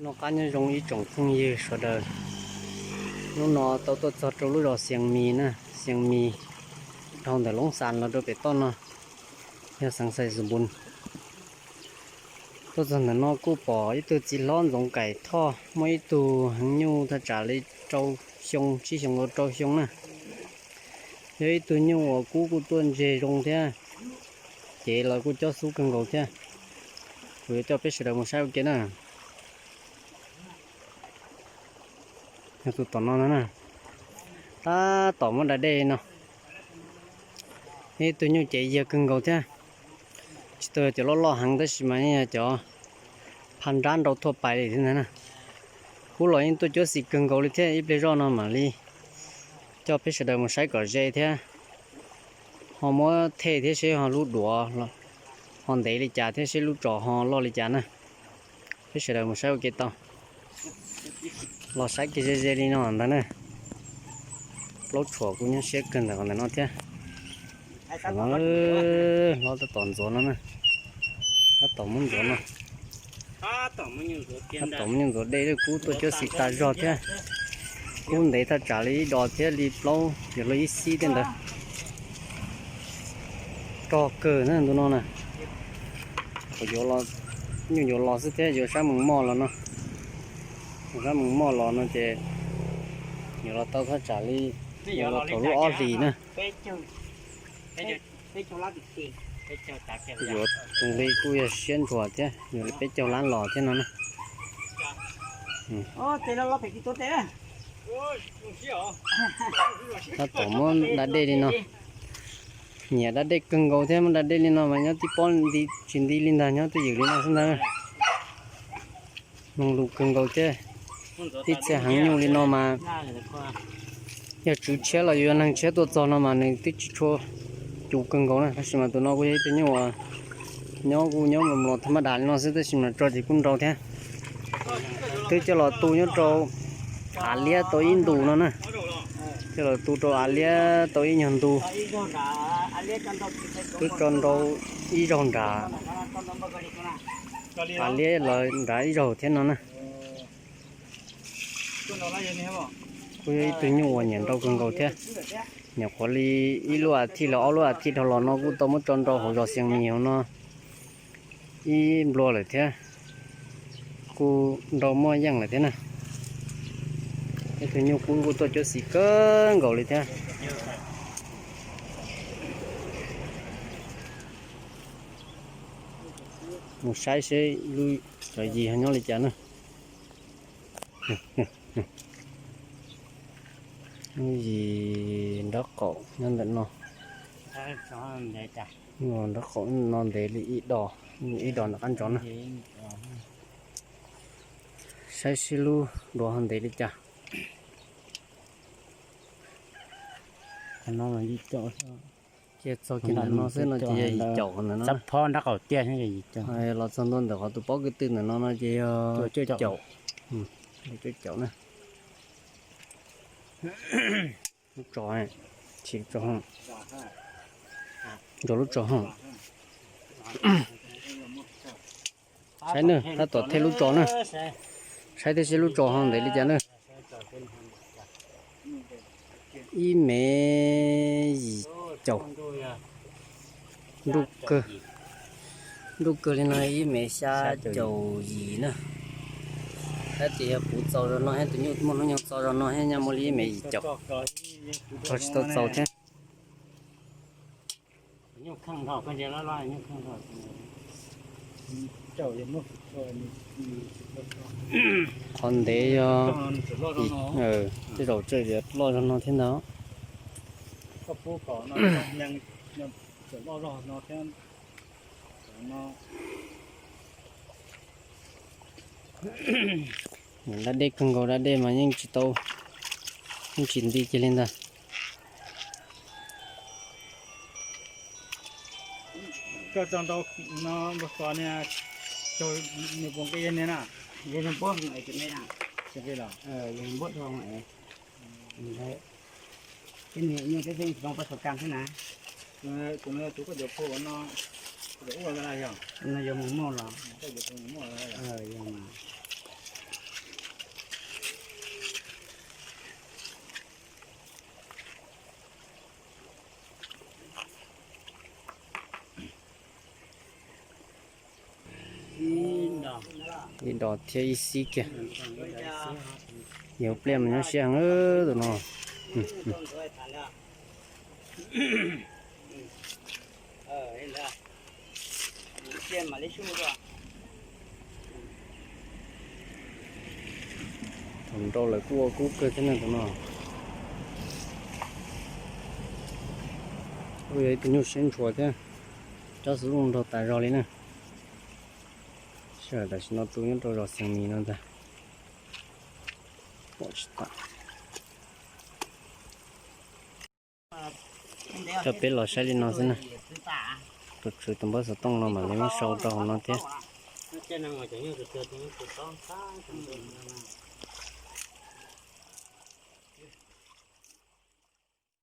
Noj qab nyob zoo ib tsoom phooj ywg sawv daws. Hnub no tau tuaj txog rau lub zos Xias Mis na, Xias Mis dhau ntawm Loob Xas los rau pem toj no yog xeev Xais Xus Npus. Tuaj txog ntawm no kuj pom ib tug txiv hlob Ntxoov Kaim Thoj muaj ib tug heev nyuj thaj tsam li rau xyoo, tsib xyoo los rau xyoo na. Yog ib tug nyuj uas kub kuj tuaj ntseg zoo thiab, cev los kuj cob xub kawg nkaus thiab. Kuv yuav coj peb sawv daws mus saib ua ke na. Yog tus tom no na, tab tom muab da dej no. Ib tug nyuj cev yag kawg nkaus thiab. Tsis tau yog cov loj loj heev tab sis mas yeej yog cov pha nrab nrau thuaj pais li thiab ntag na. Kub los yeej tuaj cuab xim kawg nkaus li thiab, ib pliag zoj no mam li coj peb sawv daws mus saib kom ze thiab. Ho muab thej thiab seb ho lub duav ho ntev li cas thiab seb lub tsos ho loj li cas na. Peb sawv daws mus saib ua ke tau. Los saib kiag ze ze li no ntag na. Plaub tshuam kuj nyob siab kawg ntawm qhov ntawm no thiab. Tshuam no hlob tab tom ntxuav no na. Tab tom muab ntxuav no. Tab tom muab nyuj ntxuav dej, kub tuaj cuab xim tas zog thiab. Kub ntev thaj tsam li ib dos thiab li plaub yuav luag ib xib thiab ntawd. Rog kawg na ntu no na. Nyuj yuav los xwb thiab, yuav sab mees moj los no. Yuav sab mees moj los no ces yuav los tau thaj tsam li, yuav los thaum lub ob hlis na. Yuav tus nqi kuj yog siab ntsuas thiab, yuav li peb caug lab los thiab no na. Tab tom muab da dej li no. Nyiam da dej kawg nkaus thiab, muab da dej li no mas nyob tib pob tsis nti li ntag, nyob twj ywm li no xwb ntag. Mloog lus kawg nkaus thiab. Ib txhia heev nyuj li no mas yog tswv tshiab los yog neeg tshiab tuaj txog no mas nws twb tsis tshua cuv kawg nkaus na, tab sis mas tus no kuj yog ib tug nyuj uas nyob kuj nyob mlos mlos thaj mab das li no xwb, tab sis mas tso ces kuj nrau thiab. Twb coj los tu nyob rau av liab tau ib ntus no na. Coj los tu rau av liab tau ib nyuag ntu. Twb tso nrau ib zaug nram av liab los nrad ib zaug thiab no na. Kuj yog ib tug nyuj uas nyiam nrau kawg nkaus thiab. Nyuam qhuav li ib lub as thiv los ob lub as thiv dhau los no kuj tau muab tso nrau hauv zos Xias Mis hauv no ib nplua lawm thiab. Kuj nrau muaj yeej lawm thiab na. Ib tug nyuj kub kuj tuaj cuab xim kawg nkaus li thiab. Mus saib seb lub cov yis ho nyob li cas na. Lub yis nrab qaum nyob ntawm no. Nrab qaum no ntev li ib dos, ib dos nram qab ntsos na. Saib seb lub duav ho ntev li cas. Ces txog kiag ntawm no xwb no ces yog yim caum ntawm no. Los txog ntua ntawm qhov tus pob kwv tw ntawm no no ces yog cuaj caum. Cuaj caum na. Lub tsos, tsis tsos, ntso lub tsos ho. Saib na, tab tom thej lub tsos na. Saib thiab seb lub tsos ho ntev li cas na. Ib mev yim caum. Nruj kawg, nruj kawg li no ib mev xya caum yim na. Tab sis yog kuv txaus zog no thiab tus nyuj muaj hnub nyoog txaus zog no thiab nyob muaj li ib mev yim caum. Rog tsis tau txaus thiab. Qhov ntev yog tej zaum tseem loj zog no thiab ntag. Da dej kawg nkaus, da dej mas yeej tsis tau, yeej tsis nti kiag li ntag. Koj tso nrau no npawg Xos niag, nws puas nqi niag na? Yog npawg, tus no tus koj cov phau no, no yuav mus muaj los, yog mas. Ib dos thiab ib xib kiag. Yog pliaj mas nyob siab heev tus no. Thaum nrau lawm kuj ua kub kawg thiab na tus no. Kuj yog ib tug nyuj siab ntshua thiab. Cov xub zoo nraug tas zog li na. Sij hawm tam sim no tu nyob rau zos Xeev Mis no ntag. Pom tsis tas. Coj peb los saib li no xwb na. Tus tswv tus npawb xov tooj no mam li muab sau rau hauv no thiab.